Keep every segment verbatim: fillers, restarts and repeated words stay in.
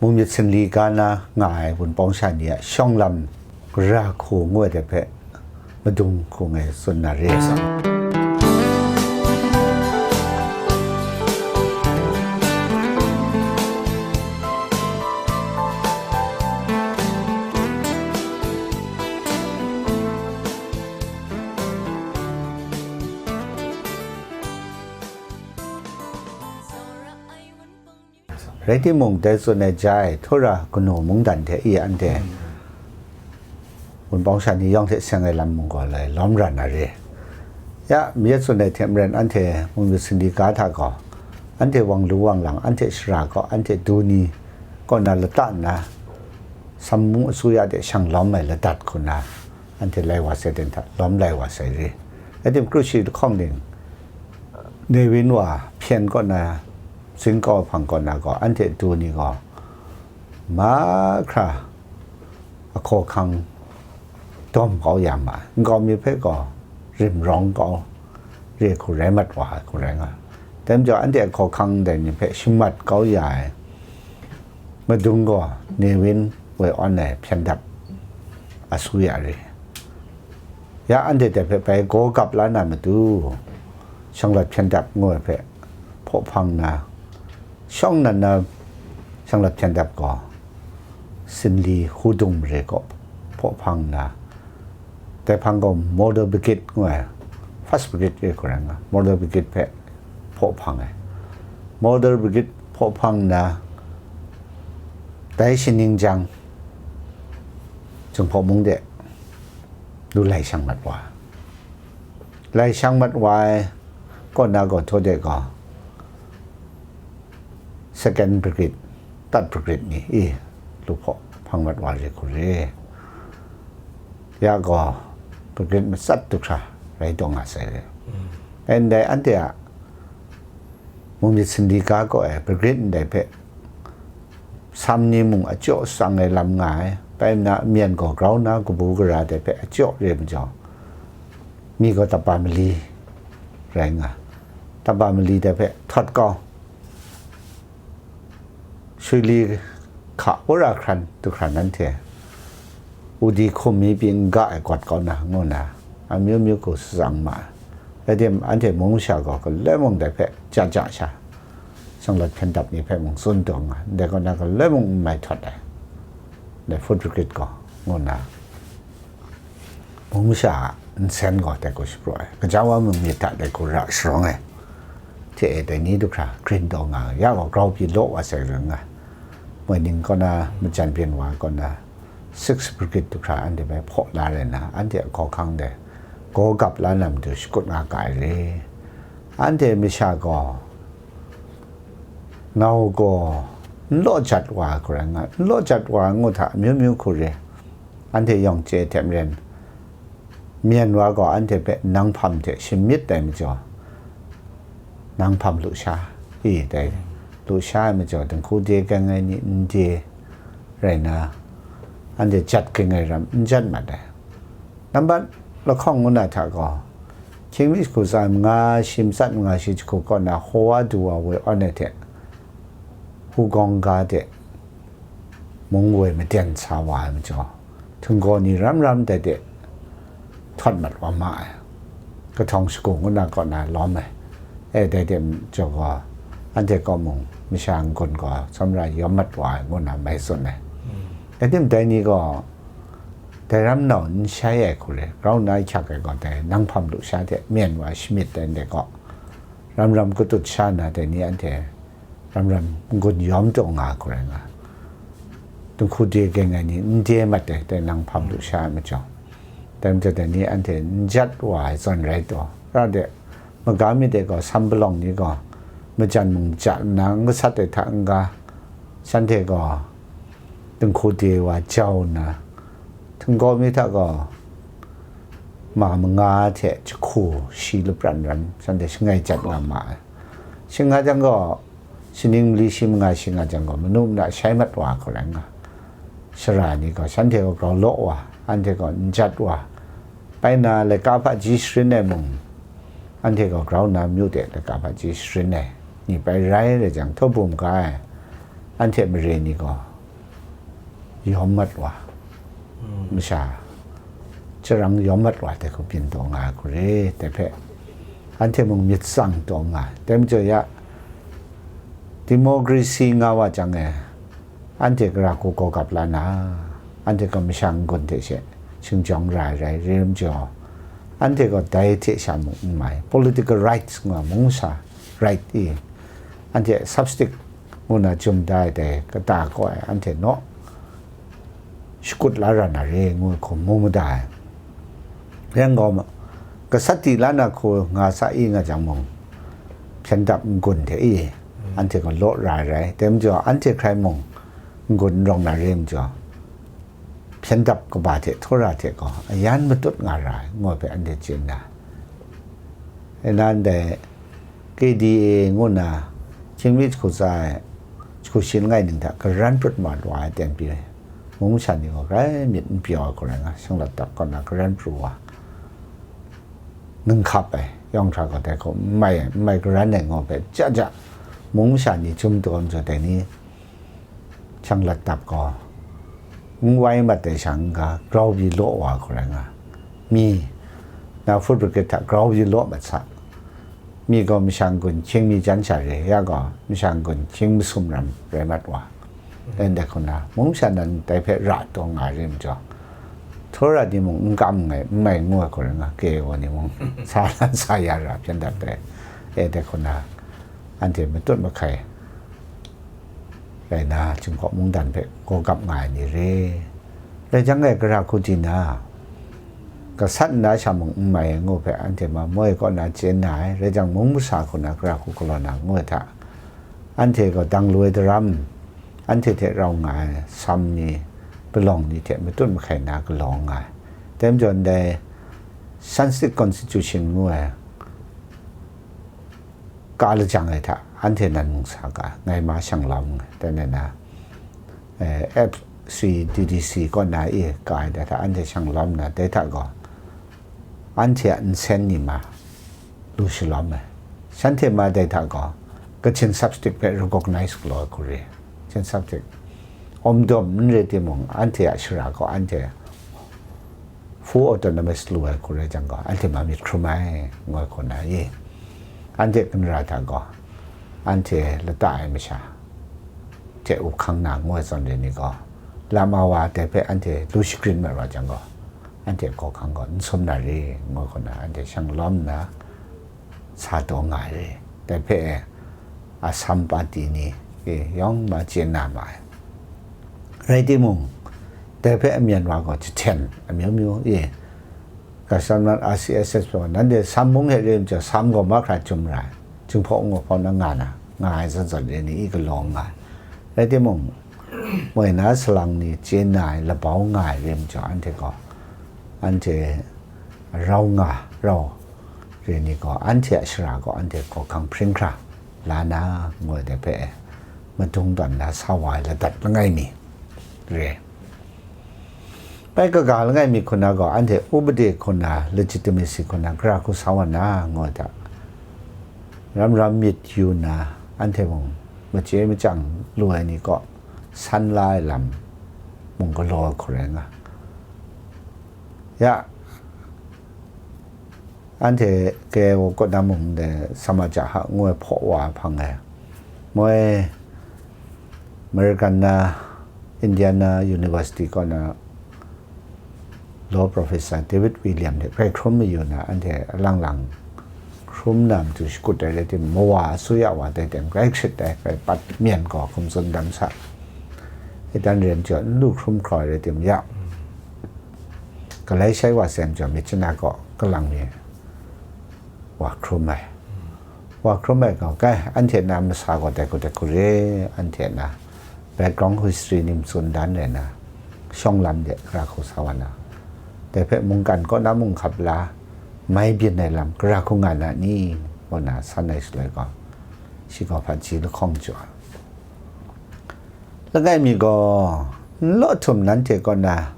Mung myit sinli ga na nga ai wunpawng sha ni a shawng lam, gara hku ngu ai de hpe, madung hku ngai tsun na re. Rai timung, dai tsun ai ja ai, Tora kanu mungdan hte i anhte wunpawng sha ni yawng hte seng ai lam mung gaw lai lawm ra na re. Ya, mi tsun ai hte maren anhte mung myit sinli ga hta gaw, anhte wang lu wang lang, anhte shara gaw, anhte du ni kaw na lata nna, Sam mung asuya de shang lawm ai ladat hku na, anhte lai wa sai den hta, lawm lai wa sai re. Rai tim, kru shi lahkawng ning, Newin wa hpyen kaw na, zingkau hpang kaw na gaw, anhte du ni gaw, mahkra ahkaw hkang dawm kau ya ma ai. Nkau mi hpe gaw rim rawng kau re hku rai mat wa ai hku rai nga. Dai majaw, anhte ahkaw hkang dai ni hpe shamat kau ya ai madung gaw, Newin woi awn ai hpyen dap asuya re. Ya anhte dai hpe bai gaw gap la na matu, shanglawt hpyen dap ngu ai hpe hpaw hpang na, shawng nan na shanglawt hpyen dap gaw, sinli hudung mare kaw hpaw hpang na, dai hpang gaw Murder Brigade ngu ai, First Brigade re hku rai nga, Murder Brigade hpe hpaw hpang ai. Murder Brigade hpaw hpang na, dai shaning jang, Jinghpaw mung de lu lai shang mat wa ai. Lai shang mat wa ai kaw na gaw, htaw de gaw, Second Brigade, Third Brigade ni i lu hpaw hpang mat wa re hku re. Ya gaw, Brigade matsat du hkra rai taw nga sai re. Ndai anhte a mung myit sinli ga kaw ai Brigade ndai hpe, Sam ni mung ajaw tsang ai lam nga ai, bai nna, myen gaw grau na kabu gara dai hpe ajaw re majaw, mi gaw tapa mali rai nga, tapa mali dai hpe htawt kau, shuli hka wora hkran du hkra nanhte, udi hkum mi pyi n ga ai gawt kau na, ngu na, amyu myu hku shatsang ma ai. Rai tim, anhte mung masha gaw galoi mung dai hpe ja ja sha, shanglawt hpyen dap ni hpe mung tsun taw nga, ndai kaw na galoi mung n mai htawt ai, ndai Foot Brigade gaw, ngu na, mung masha a nsen gaw dai hku shapraw ai, gaja wa mung myit hta dai hku ra sharawng ai, hte e dai ni du hkra grin taw nga, ya gaw grau pyi law wa sai rai nga, moi ning kaw na, majan byin wa kaw na, Six Brigade du hkra anhte bai hpaw la rai nna, anhte ahkaw hkang de gaw gap la na matu shakut nga ga ai re. Anhte masha gaw, nau gaw n law jat wa ai hku rai nga, n law jat wa ai ngu hta, amyu myu hku re, anhte yawng chye ai hte maren, myen wa gaw anhte hpe nang hpam hte shamyit ai majaw, nang hpam lusha i dai, lusha ai majaw, dinghku de keng ai ni n de rai na, anhte jat ging ai ram n jat mat ai. Nambat lahkawng ngu na hta gaw, hkying mi jahku tsa manga shi matsat manga shi jahku kaw na, Hawa du wa woi awn ai hte, Hugawng ga de mung woi maden sa wa ai majaw, htinggaw ni ram ram dai de htawt mat wa ma ai, kahtawng shagu ngu na kaw na lawm ai. E, dai de majaw gaw, anhte kaw mung masha n-gun gaw tsawmra yawm mat wa ai, ngu na mai tsun ai. Rai tim, dai ni gaw dai ram nau n shai ai hku re, grau nna hkyak ai gaw, dai nang hpam lusha hte myen wa shamyit ai ndai gaw, ram ram katut sha na, dai ni anhte ram ram n-gun yawm taw nga ai hku rai nga, dinghku de keng ai ni n de mat ai, dai nang hpam lusha ai majaw, dai majaw dai ni anhte n jat wa ai zawn rai taw, ra de, maga myit ai gaw, sam palawng ni gaw, majan mung ja nna n gasat ai hta n-ga, shanhte gaw dinghku de wa jau nna, htinggaw mi hta gaw ma manga hte jahku shi lapran ram, shanhte shangai jat nga ma ai. Shing nga jang gaw, shaning mali shi manga shi nga jang gaw, manu mana shai mat wa hku rai nga, sara ni gaw shanhte gaw grau law wa, anhte gaw n jat wa, bai na laika hpaji sharin ai mung, anhte gaw grau nna myu de laika hpaji sharin ai ni bai rai rai jang, htaw bum ga ai anhte mare ni gaw yawm mat wa, masha, charang yawm mat wa dai hku byin taw nga ai hku re, dai hpe anhte mung myit tsang taw nga ai. Dai majaw ya, democracy nga wa jang e, anhte gara hku gaw gap la na, anhte gaw masha n-gun hte she shingjawng ra ai rai, re ai majaw, anhte gaw dai hte sha mung n mai, political rights nga mung sha right i, anhte substitute ngu na jum da ai dai kata kaw ai anhte naw shakut la ra na re ngu ai hkum mu mada ai. Yang gaw, gasat di la na hku nga sa i nga jang mung, hpyen dap n-gun hte i, anhte gaw law ra ai rai. Dai majaw, anhte hkrai mung n-gun n rawng na re majaw, hpyen dap kaba hte htaw ra hte gaw ayan matut nga ra ai, ngu ai hpe anhte chye nna, e nan dai K D A ngu na, Chinmi jahku tsa ai, jahku shi langai ning hta karan prut ma wa ai ten pyi, mung masha ni gaw grai myit n pyaw ai hku rai nga, shinglet dap kaw na karan pru wa, ninghkap ai, yawng hkra gaw dai hku n mai ai, n mai karan ai ngu ai hpe ja ja, mung masha ni jum taw majaw dai ni, shinglet dap gaw, n wai mat ai sha n-ga, grau pyi law wa hku rai nga. Mi, na Food Brigade hta grau pyi law mat sa. Mi gaw masha n-gun hkying mi jan sha re, ya gaw masha n-gun hkying masum ram rai mat wa. Dai ndai hku na, mung masha nan dai hpe ra taw nga ai re majaw, htaw ra ni mung n kam nngai, n mai ngu ai hku rai nga, K A O ni mung sa lan sa ya ra hpyen dat ai. E dai hku na, anhte matut mahkai rai na, Jinghpaw mungdan hpe gaw gap nga ai ni re. Rai jang e, gara hku di na, gasat nna sha mung n mai ai ngu hpe anhte ma moi kaw na chye nna ai, rai jang mung masa hku na gara hku galaw na ngu ai hta, anhte gaw dang lu ai daram, anhte hte rau nga ai sam ni, palawng ni hte matut mahkai na galaw nga ai. Dai majaw ndai Sanskrit Constitution ngu ai, ka lajang ai hta, anhte nan mung sa ga, ngai ma shang lawm nngai, dai na na, eh, F C D D C kaw na e ka ai dai hta, anhte shang lawm na, dai hta gaw, anhte a nsen ni ma lu shalawm ai. Shanhte ma dai hta gaw, Kachin subject hpe recognize galaw ai hku re, Chin subject. Awmdawm n re timung, anhte a shara gaw, anhte full autonomous lu ai hku rai jang gaw, anhte ma myit hkrum ai, ngu ai hku na i, anhte kanra hta gaw, anhte lata ai masha hte up hkang na ngu ai zawn re ni gaw, lama wa dai hpe anhte lu shagrin mat wa jang gaw, anhte hkawhkang gaw n sum na re, ngu ai hku na anhte shang lawm nna, sa taw nga ai re. Dai hpe Assam party ni e yawng ma chye na ma ai. Rai timung, dai hpe amyen wa gaw jahten amyu myu e, Kashtanman R C S S hpe nanhte Sam mung hte re majaw, Sam gaw mahkra chyum ra ai, Jinghpaw Wunga hpawng na nga na, nga ai zawn zawn re ni i galaw nga ai. Rai timung, moi na salang ni chye na ai labau nga ai re majaw, anhte gaw, anhte rau nga, rau re ni gaw, anhte a shara gaw anhte hkawhkang hpring hkra la na, ngu ai dai hpe, madung tawn na sa wa ai ladat langai mi re. Bai kaga langai mi hku na gaw, anhte upade hku na, legitimacy hku na, gara hku sa wa na, ngu ai hta, ram ram myit yu na, anhte mung machye machyang lu ai ni kaw san la ai lam mung galaw ai hku rai nga. Ya, anhte K I O kaw na mung de Samaja ha ngu ai hpaw wa ai hpang e, moi American na Indiana University kaw na law professor David William hte grai hkrum mayu na, anhte alang lang hkrum na matu shakut ai rai timung, mawa asuya wa dai ten grai hkrit ai, grai pat myen gaw hkum tsun dam sa. Idan ren jaw n lu hkrum hkraw ai rai timung, ya, galai shai wa sai majaw, myit chana gaw kalang mi wa hkrum ai. Wa hkrum ai gaw, kai, anhte na masa gaw dai hku dai hku re, anhte na background history ni matsun dan rai na, shawng lam de gara hku sa wa na, dai hpe mungkan kaw na mung hkap la, mai byin ai lam gara hku nga na ni, ngu na san ai shaloi gaw, shi gaw hpaji lahkawng jaw ai. Langai mi gaw, nlaw htum nanhte kaw na,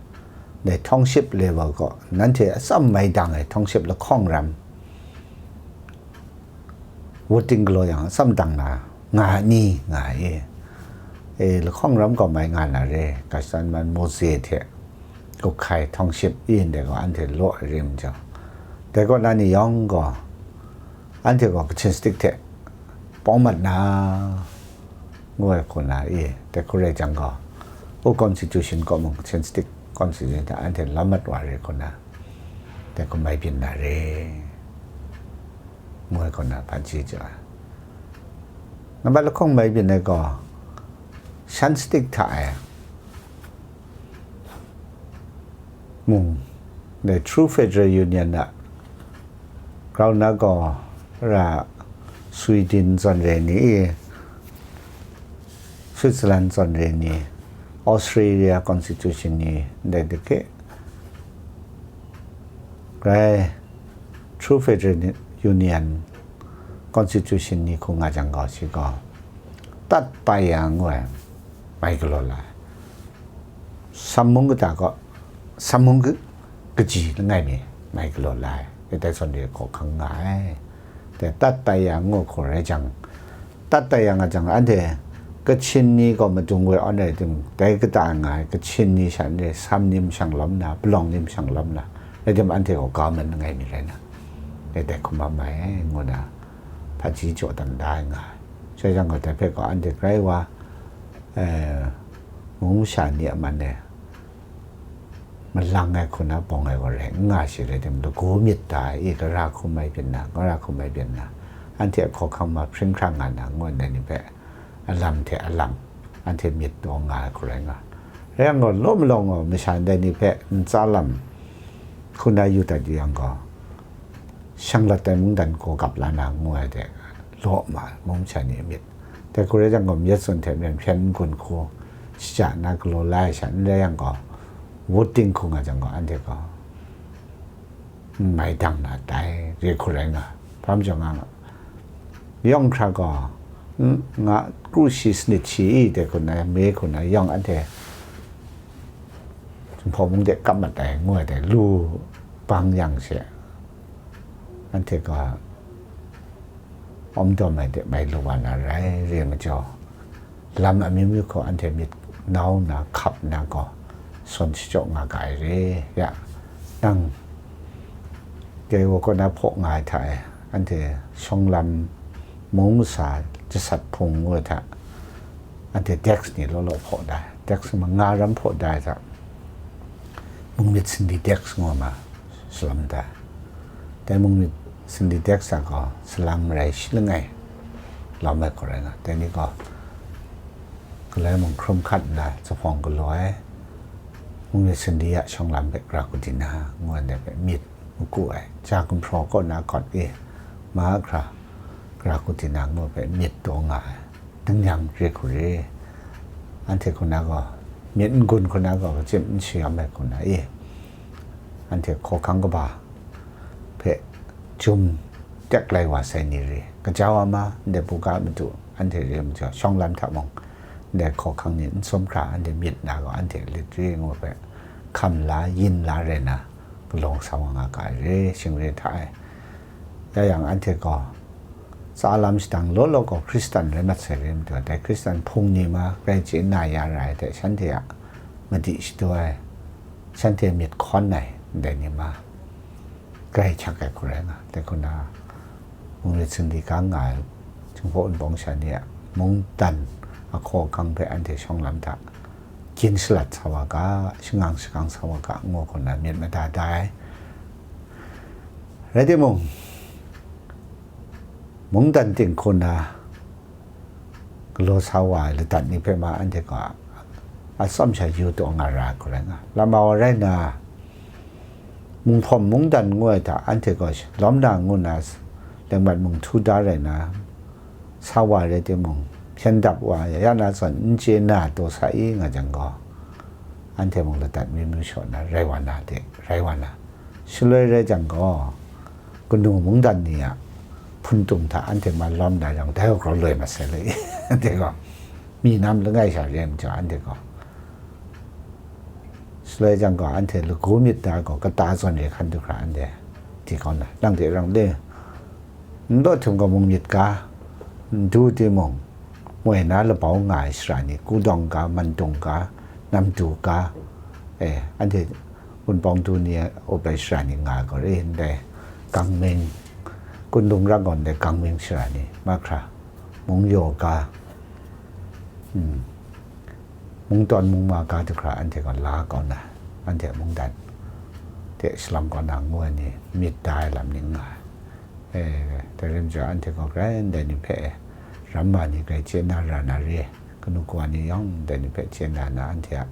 dai township level gaw, nanhte atsam mai dang ai township lahkawng ram, voting galaw yang atsam dang na nga ai ni, nga ai. E, lahkawng ram gaw mai nga na re, Kachan man Mose hte Gukhai Htawngship i ndai gaw anhte law ai re majaw, dai kaw na ni yawng gaw, anhte gaw Kachin stick hte pawng mat na, ngu ai hku na i, dai hku rai jang gaw, u constitution kaw mung Kachin stick constitution hta anhte lam mat wa re hku na, dai hku mai byin na re, ngu ai hku na hpaji jaw ai. Nambat lahkawng mai byin ai gaw, Shan stick hta e mung, dai True Federal Union a grau na gaw, ra Sweden zawn re ni i, Switzerland zawn re ni, Australia constitution ni, dai dike, grai True Federal Union constitution ni hku nga jang gaw, shi gaw, tat pai ya ngu ai, mai galaw la ai. Sam mung kata gaw, sam mung ka-, kaji langai mi, mai galaw la ai. Dai zawn re hkawhkang nga ai. Dai tat pai ya ngu hku rai jang, tat pai ya nga jang, anhte Kachin ni gaw madung we awn rai tim, dai kata nga ai Kachin ni sha n re, sam ni mashang lawm na, palawng ni mashang lawm na, rai tim anhte gaw government langai mi rai na, dai dai hkum mai ai, ngu na, hpaji jaw dan da ai nga ai. Shai jang gaw, dai hpe gaw anhte grai wa, eh, mung masha ni a man e malang ai hku na bawng ai gaw rai n nga shi rai tim, lagu myit da ai, i, gara hku mai byin na, gara hku mai byin na, anhte a hkawhkang ma hpring hkrang nga na, ngu ai ni hpe, alam hte alam, anhte myit taw nga ai hku rai nga. Rai yang gaw, law malawng gaw, masha ndai ni hpe ntsa lam hku na yu dat yu yang gaw, shang lat ai mungdan gaw gap la na ngu ai de, law ma ai, mung masha ni a myit. Dai hku rai jang gaw, myit tsun hte myen hpyen n-gun hku, shaja na galaw la ai sha n rai yang gaw, voting hku nga jang gaw, anhte gaw n mai dang na dai, re hku rai nga, hpa majaw nga, yawng hkra gaw, n-, nga kru shi sanit shi i, dai hku na, me hku na, yawng anhte Jinghpaw mung de kap mat ai, ngu ai dai, lu bang yang she, anhte gaw awm dawm ai de mai lu wa na rai, re majaw, lam amyu myu hku anhte myit nau nna hkap nna gaw, sawn shachyaw nga ga ai re. Ya, nang dai wa kaw na hpaw nga ai hta e, anhte shawng lam, mung masa, jasat hpung ngu ai hta, anhte deks ni law law hpaw da ai, deks manga ram hpaw da ai hta, mung myit sindi deks ngu ai ma, salam da ai. Dai mung myit sindi deks a gaw, salang marai shi langai lawm ai hku rai nga. Dai ni gaw, galoi mung hkrum hkat nna, zuphpawng galaw ai, mung myit sindi a shawng lam hpe gara kudi na, ngu ai dai hpe myit maku ai, ja gumhpraw kaw na kawt e, mahkra, gara kudi na ngu hpe myit taw nga ai, ding yang re hku re, anhte hku na gaw, myit n-gun hku na gaw, kachyip n shayawm ai hku na e, anhte hkawhkang kaba hpe jum tek lai wa sai ni re, kaja wa ma, ndai buga madu, anhte re majaw, shawng lam hta mung, ndai hkawhkang ni n sum hkra, anhte myit na gaw, anhte lit re ngu hpe, hkam la, yin la rai na, galaw sa wa nga ga ai re, shing re hta e. Ya yang anhte gaw, tsa lam shadang law law gaw Hkristan rai mat sai re majaw, dai Hkristan hpung ni ma grai chye na ya ra ai hte, shanhte a madi shadaw ai, shanhte myit hkawn ai ndai ni ma grai hkyak ai hku rai nga. Dai hku na, mung myit sindi ga nga ai Jinghpaw Wunpawng sha ni a mungdan ahkawhkang hpe anhte shawng lam hta gyin shalat sa wa ga, shangang shakang sa wa ga, ngu hku na myit mada da ai. Rai timung, mungdan ting hku na galaw sa wa ai ladat ni hpe ma anhte gaw atsawm sha yu taw nga ra ai hku rai nga. Lama wa rai na, Munghpawm mungdan ngu ai hta anhte gaw lawm na ngu na, lengmat mung htu da rai na, sa wa rai timung, hpyen dap wa ya na zawn n chye na taw sa i nga jang gaw, anhte mung ladat mi myu shaw na rai wa na de, rai wa na, shaloi rai jang gaw, kanu mungdan ni a hpun tum hta anhte man lawm na jang, dai gaw loi mat sai le, anhte gaw, mi nam langai sha re ai majaw, anhte gaw, shaloi jang gaw, anhte lagu myit da gaw, kata zawn re hkan du hkra anhte di kau na, nang de rang le, n daw htum gaw mung myit ga, n du timung, moi na labau nga ai sara ni, Kudawng ga, Mantung ga, Namdu ga, e, anhte Wunpawng du ni up ai sara ni nga ai gaw, e, ndai Gangming, Kunlung rang gaw ndai Gangming sara ni, mahkra, Mungyaw ga, mm, Mungtawn Mungma ga du hkra anhte gaw la kau na, anhte mungdan hte shalawng kau na ngu ai ni myit da ai lam ni nga ai. E, dai rai majaw, anhte gaw grai ndai ni hpe e, ramma ni grai chye na ra na re, kanu kawa ni yawng ndai ni hpe chye na na, anhte a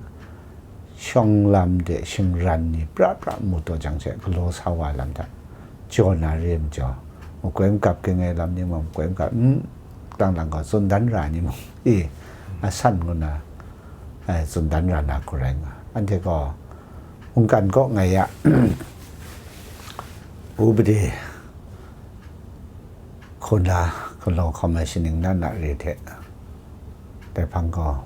shawng lam de shingran ni pra pra mu taw jang she, galaw sa wa ai lam hta jaw na re majaw, makoi magap ging ai lam ni mung, makoi magap, n, lang lang gaw tsun dan ra ni mung, e, a san ngu na, e, tsun dan ra na hku rai nga. Anhte gaw mungkan kaw ngai a, upade, hkun la, galaw hkawm ai shaning na na re hte, dai hpang gaw,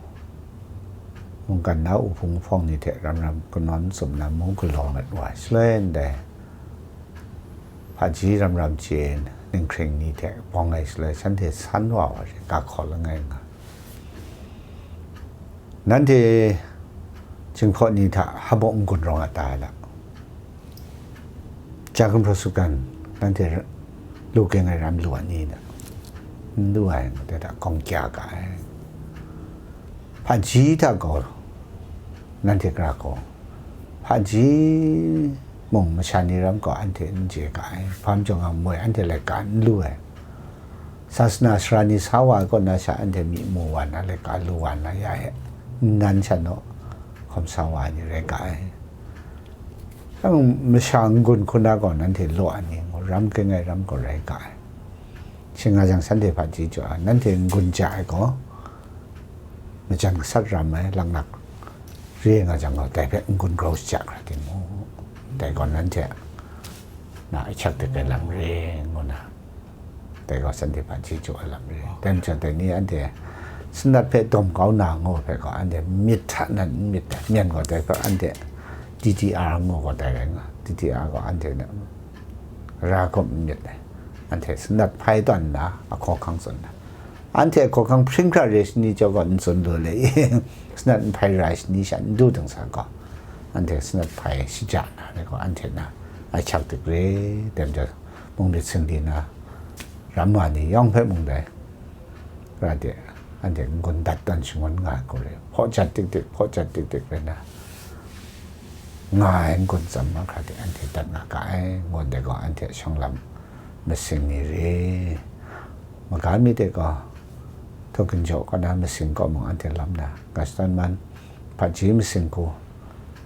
mungkan na uhpung uhpawng ni hte ram ram kanawn tsup na mu galaw mat wa ai, shaloi ndai hpaji ram ram chye ai ninghkring ni hte bawng ai shaloi, shanhte san wa wa re, ga hkaw langai nga. Nanhte Jinghpaw ni hta hpa mung n-gun rawng a ta ai la? Jagan Prasukan, nanhte lu keng ai ram lu a ni da? N lu ai, ngu dai hta, gawng kya ga ai. Hpaji hta gaw, nanhte gara gaw, hpaji mung masha ni ram gaw anhte n chye ga ai, hpa majaw nga moi anhte laika n lu ai. Sasana sara ni sa wa ai kaw na sha anhte myi mu wa na, laika lu wa na ya e, nnan sha naw hkawm sa wa ai ni rai ga ai. Nang masha n-gun hku na gaw nanhte law ai ni ngu ram kring ai ram gaw rai ga ai. Shing nga jang, shanhte hpaji jaw ai, nanhte n-gun ja ai gaw, majan gasat ram ai, laknak re nga jang gaw, dai hpe n-gun grau shaja hkra timung, dai gaw nanhte na ahkyak dik ai lam re, ngu na, dai gaw shanhte hpaji jaw ai lam re. Dai majaw dai ni anhte sanat hpe dawm kau na ngu hpe gaw, anhte myit hta nan n myit ai, myen gaw dai hpe anhte D D R ngu gaw dai rai nga, D D R gaw anhte na ra hkum n myit ai. Anhte sanat hpai tawn nna, ahkaw ahkang tsun na, anhte ahkaw ahkang hpring hkra re shani chyawm gaw n tsun lu le i, sanat n hpai ra ai shani sha n du ding sa gaw, anhte sanat hpai shaja na re gaw, anhte na ahkyak dik re, dai majaw, mung myit singli na, ram wa ni yawng hpe mung dai, ra de, anhte n-gun dat tawn shangun nga ai hku re, hpaw jat dik dik, hpaw jat dik dik rai na, nga ai n-gun tsam mahkra de anhte dat nga ga ai, ngu ndai gaw, anhte shawng lam masing ni re, maga mi de gaw, Htaw Ginjaw kaw na masing kaw mung anhte lam na, ga shadawn man, hpaji masing hku,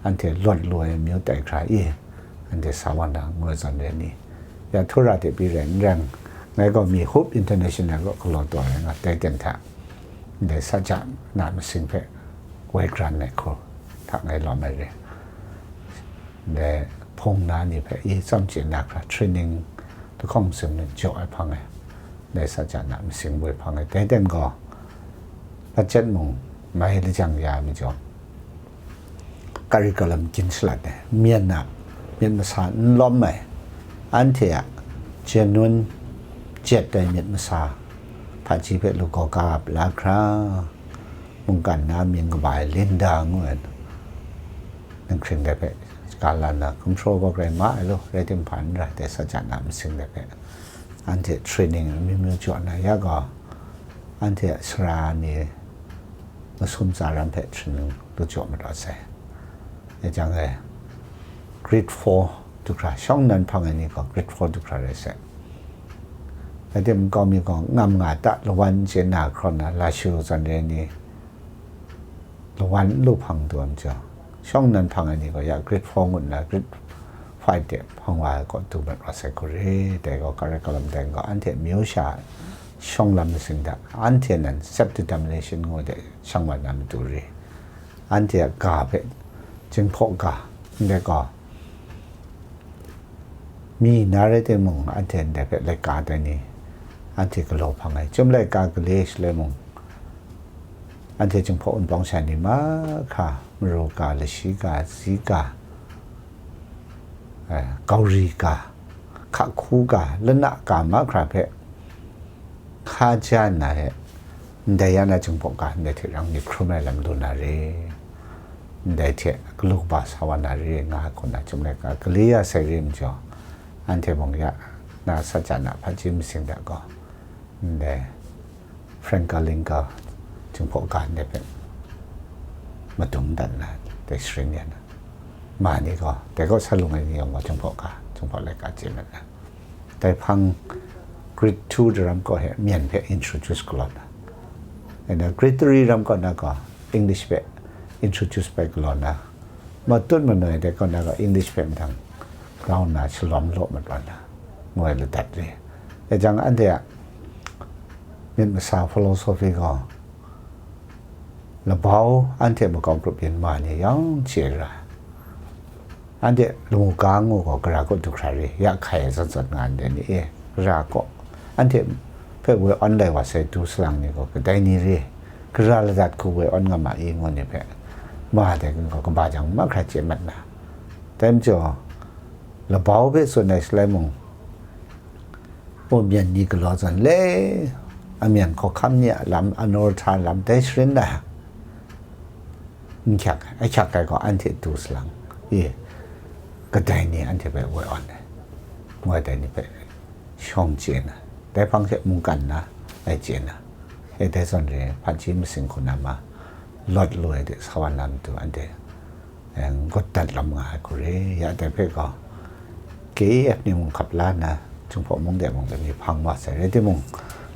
anhte lawt lu ai amyu tai hkra i, anhte sa wa na ngu ai zawn re ni, ya htura de pyi rai n reng, ngai gaw mi Hope International kaw galaw taw ai nga, dai ten hta, ndai saja na masing hpe woi kran ai hku hta ngai lawm ai re. Ndai hpung na ni hpe i tsawm chye na hkra training lahkawng sumnung jaw ai hpang e, ndai saja na masing woi hpang e, dai ten gaw, budget mung mai lajang ya ai majaw, curriculum gyin shalat ai, myen a myit masa n lawm ai, anhte a genuine jet ai myit masa, hpaji hpe lagaw ga ap la hkra, mungkan na mying kaba ai Linda ngu ai ninghkring dai hpe ga la nna, gumhpraw gaw grai ma ai law, rai timung hpa n ra ai dai saja na masing dai hpe, anhte training amyu myu jaw na ya gaw, anhte a sara ni masum tsa ram hpe training lu jaw mat wa sai. Dai jang e, grade four du hkra, shawng nnan hpang ai ni gaw grade four du hkra rai sai. Rai timung, nkau mi gaw ngam nga ta, lawan n chye na hkra na, Lashu zawn re ai ni, lawan n lu hpang du ai majaw, shawng nnan hpang ai ni gaw ya grade four ngut nna grade five de hpang wa ai kaw du mat wa sai hku re, dai gaw curriculum dai gaw anhte amyu sha shawng lam masing hta, anhte nan self determination ngu de shang wa na matu re, anhte a ga hpe, Jinghpaw ga, ndai gaw, mi na rai timung, anhte ndai hpe laika tai ni, anhte galaw hpang ai, chyum laika gale shaloi mung, anhte Jinghpaw Wunpawng sha ni mahkra, Maru ga, Lashi ga, Zi ga, eh, Gauri ga, Hkahku ga, Lana ga mahkra hpe hka ja nna e, Ndai ya na Jinghpaw ga ndai hte rang myit hkrum ai lam lu na re, ndai hte galu kaba sa wa na re nga ai hku na, chyum laika gale ya sai re majaw, anhte mung ya na saja na hpaji masing da gaw, ndai Frank Galinga Jinghpaw ga ndai hpe madung dat na dai sharin ya na, ma ni gaw, dai kaw sa lung ai ni yawng gaw Jinghpaw ga, Jinghpaw laika chye mat na. Dai hpang grade two daram kaw he myen hpe introduce galaw na, and grade three ram kaw na gaw English hpe introduce bai galaw na, matut manoi dai kaw na gaw English hpe mahtang grau na shalawm law mat wa na, ngoi ladat re. Dai jang anhte a myit masa philosophy gaw labau anhte makau grup yin ma ni yang chye ra. Anhte lamu ga ngu gaw gara kaw du hkra re, ya hkai zawn zawn nga ndai ni e, gara kaw, anhte hpe woi awn lai wa sai du salang ni gaw kadai ni re, gara ladat hku woi awn nga ma i ngu ni hpe, ma dai kun gaw kaba jang mahkra chye mat na. Dai majaw, labau hpe tsun ai shalai mung, u myen ni galaw zawn le, amyen hkawhkam ni a lam, anaw hta lam dai sharin na, n hkyak, a hkyak ai gaw anhte du salang i, kadai ni anhte hpe woi awn ai, ngoi dai ni hpe shawng chye na, dai hpang hte mungkan na ai chye na, e dai zawn re hpaji masing hku na ma lawt lu ai de sa wa na matu anhte, eh, n-gun dat lam nga ai hku re, ya dai hpe gaw, K E F ni mung hkap la nna, Jinghpaw mung de mung lani hpang wa sai rai timung,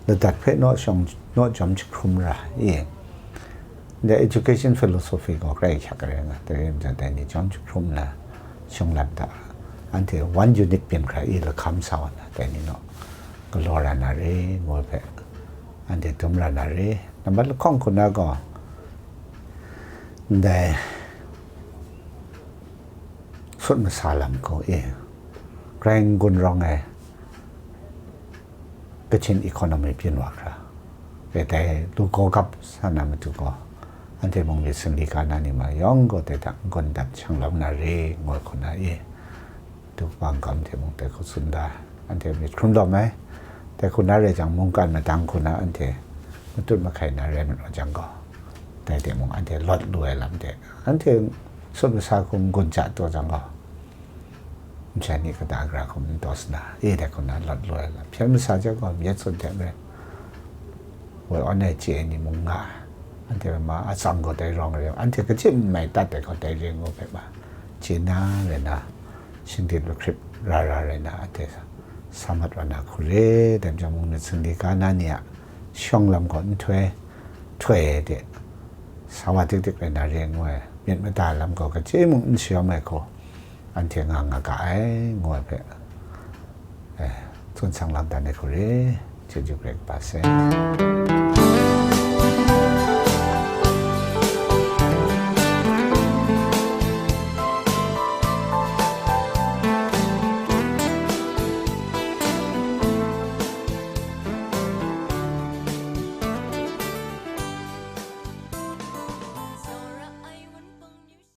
ladat hpe naw shawng, naw jawm jahkrum ra i, ndai education philosophy gaw grai hkyak ai rai nga, dai rai majaw dai ni jawm jahkrum nna, shawng lam hta, anhte one unit byin hkra i lahkam sa wa na, dai ni naw galaw ra na re, ngu ai hpe, anhte dum ra na re. Nambat lahkawng hku na gaw, ndai sut masa lam hku e, grai n-gun rawng ai Kachin economy byin wa hkra, e dai lu gaw gap sa na matu gaw, anhte mung myit singli ga na ni ma yawng gaw dai hta n-gun dat shang lawm na re, ngu ai hku na e, du kaba n-gam hte mung dai hku tsun da, anhte myit hkrum lawm ai. Dai hku na rai jang, mungkan madang hku na anhte matut mahkai na rai mat wa jang gaw, dai hte mung anhte lawt lu ai lam de, anhte sut masa hku n-gun ja taw jang gaw, masha ni kata gara hkum n taw sa na, e dai hku na lawt lu ai lam, hpyen masa jang gaw, myit sun hte maren woi awn ai chye ai ni mung nga ai. Anhte ma atsam gaw dai rawng re, anhte kaji n mai dat ai gaw dai re ngu hpe ma, chye na rai na, shingdit lahkrip ra ra rai na, anhte sa mat wa na hku re, dai majaw mung myit singli ga na ni a shawng lam gaw nhtoi htoi de, sa wa dik dik rai na re ngu ai, myit mada lam gaw kaji mung n shayawm ai hku, anhte nga nga ga ai, ngu ai hpe, eh, tsun sang lang dan ai hku re, chyeju hkrai kaba sai.